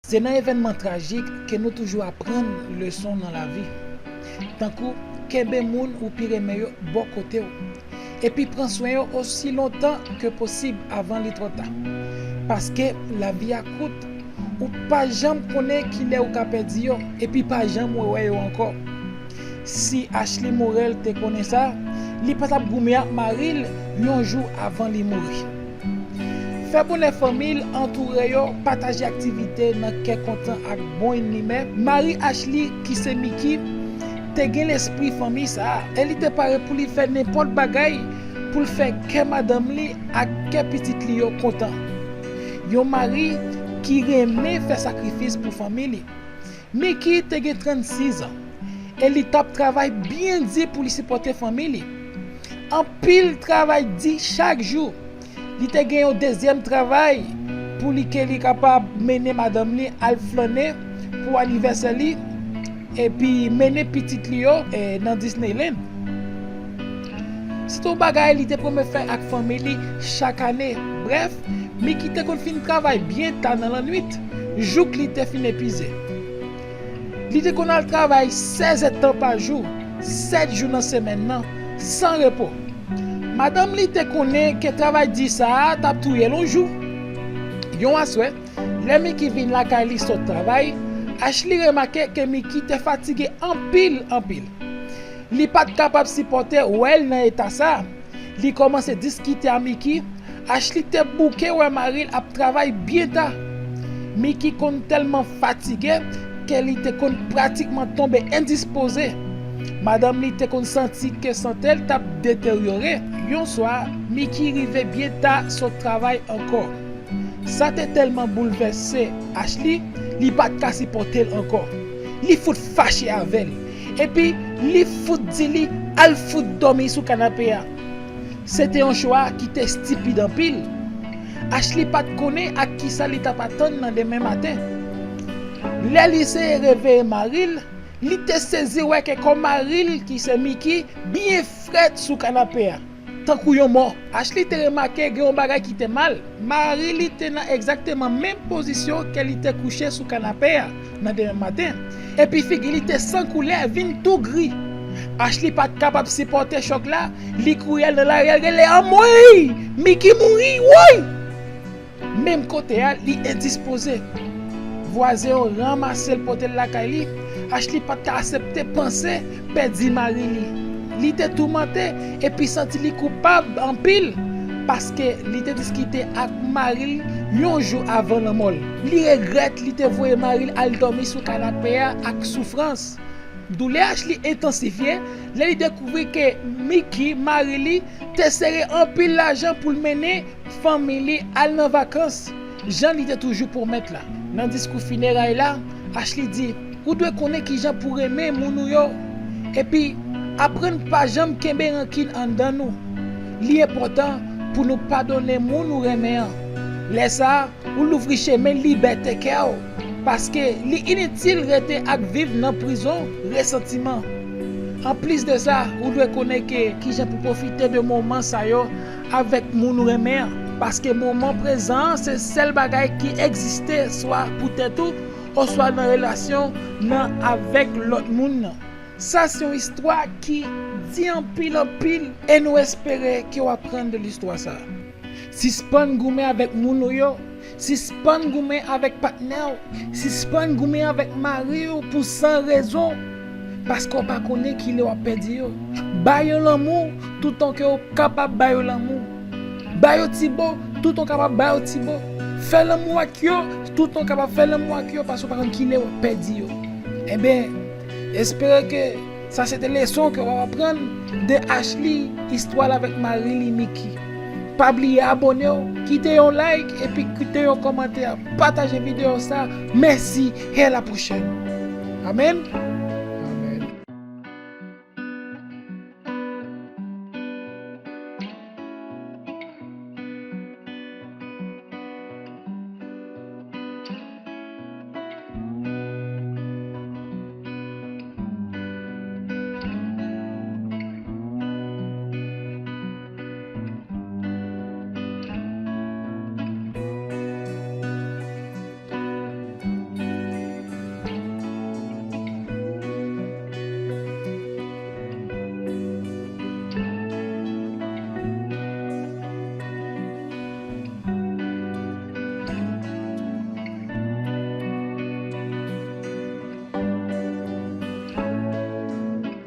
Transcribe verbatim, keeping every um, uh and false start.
Se nan evènman trajik ke nou toujou aprann leson nan lavi. Tankou kenbe moun ou pi renmen yo bò kote w, epi pran swen yo osi lontan ke posib avan li twò ta. Paske lavi a kout, ou pa janm konnen kilè ou ka pèdi yo, epi pa janm rewè yo ankò. Si Ashley Morel te konnen sa, li pa t ap goumen ak mari l yon jou avan li mouri. Fè bonè fanmi l, antoure yo, pataje aktivite nan kè kontan ak bon imè. Mari Ashley, ki se Mickey, te gen lespri fanmi sa a, e li te pare pou li fè nenpòt bagay pou l fè kè madanm li ak kè pitit li yo kontan. Yon mari ki renmen fè sakrifis pou fanmi li. Mickey te gen trannsis an e li t ap travay byen di pou li sipòte fanmi li. Anpil travay di chak jou. Li te gen yon dezyèm travay pou li ke li kapab mennen madanm li al flannen pou anivèsè li epi mennen pitit li yo eh, nan Disneyland. Se te yon bagay li te renmen fè ak fanmi li chak ane. Brèf, Mickey te konn fin travay byen ta nan lannwit, jouk li te fin epize. Li te konn al travay sèz èdtan pa jou, sèt jou nan semèn nan, san repo. Madanm li te konnen ke travay di sa a t ap touye l yon jou. Yon aswè, lè Mickey vin lakay li sot travay, Ashley remake ke Mickey te fatige anpil, anpil. Li pa t kapab sipòte wè l nan eta sa a. Li kòmanse diskite a Mickey. Ashley te bouke wè mari l ap travay byen ta. Mickey konn tèlman fatige ke li te konn pratikman tonbe endispoze. Madanm li te konn santi ke sante l t ap deteryore. Yon swa, Mickey rive byen ta sot travay ankò. Sa te tèlman boulvèse Ashley, li pa t ka sipòte l ankò. Li fout fache avè l. Epi, li fout di li al fout dòmi sou kanape a. Se te yon chwa ki te estipid anpil. Ashley pa t konnen ak kisa li t ap atann nan demen maten. Lè li seye reveye mari l, li te sezi wè ke kò mari l, ki se Mickey, byen frèt sou kanape a, tankou yon mò. Ashley te remake gen yon bagay ki te mal. Mari li te nan egzakteman menm pozisyon ke li te kouche sou kanape a nan demen maten. Epi figi li te san koulè, vin tou gri. Ashley pa t kapab sipòte chòk la, li kouri al nan lari al rele, "Anmwey! Mickey mouri, woy!" Menm kote a, li endispoze. Vwazen yo ranmase l pote l lakay li. Ashley pa t ka aksepte panse pèdi mari li. Li te toumante epi santi li koupab anpil paske li te diskite ak mari l yon jou avan lanmò l. Li regrèt li te voye mari l al dòmi sou kanape a ak soufrans. Doulè Ashley entansifye lè li dekouvri ke Mickey, mari li, te sere anpil lajan pou l mennen fanmi li al nan vakans, jan li te toujou pwomèt la. Nan diskou fineray la, Ashley di, "Ou dwe konnen kijan pou renmen moun ou yo, epi aprann pa janm kenbe rankin anndan nou. Li enpòtan pou nou padone moun ou renmen an. Lè sa a, ou louvri chemen libète kè w, paske li initil rete ak viv nan prizon resantiman. Anplis de sa, ou dwe konnen ke kijan pou pwofite de moman sa yo avèk moun ou renmen an, paske moman prezan an se sèl bagay ki egziste, swa pou tèt ou, oswa nan relasyon nan avèk lòt moun nan." Sa se yon istwa ki di anpil, anpil, e nou espere ke w aprann de listwa sa a. Sispann goumen avèk moun ou yo, sispann goumen avèk patnè w, sispann goumen avèk mari w pou san rezon, paske w pa konnen kilè w ap pèdi yo. Ba yo lanmou toutan ke w kapab ba yo lanmou. Ba yo ti bo toutan w kapab ba yo ti bo. Fè lanmou ak yo toutan w kapab fè lanmou ak yo, paske w pa konn kilè w ap pèdi yo. Enben, espere ke sa se te leson ke w ap aprann de Ashley, istwa l avèk mari li Mickey. Pa bliye abone w, kite yon like epi kite yon kòmantè, pataje videyo sa. Mèsi, e a la pwochèn. Amèn.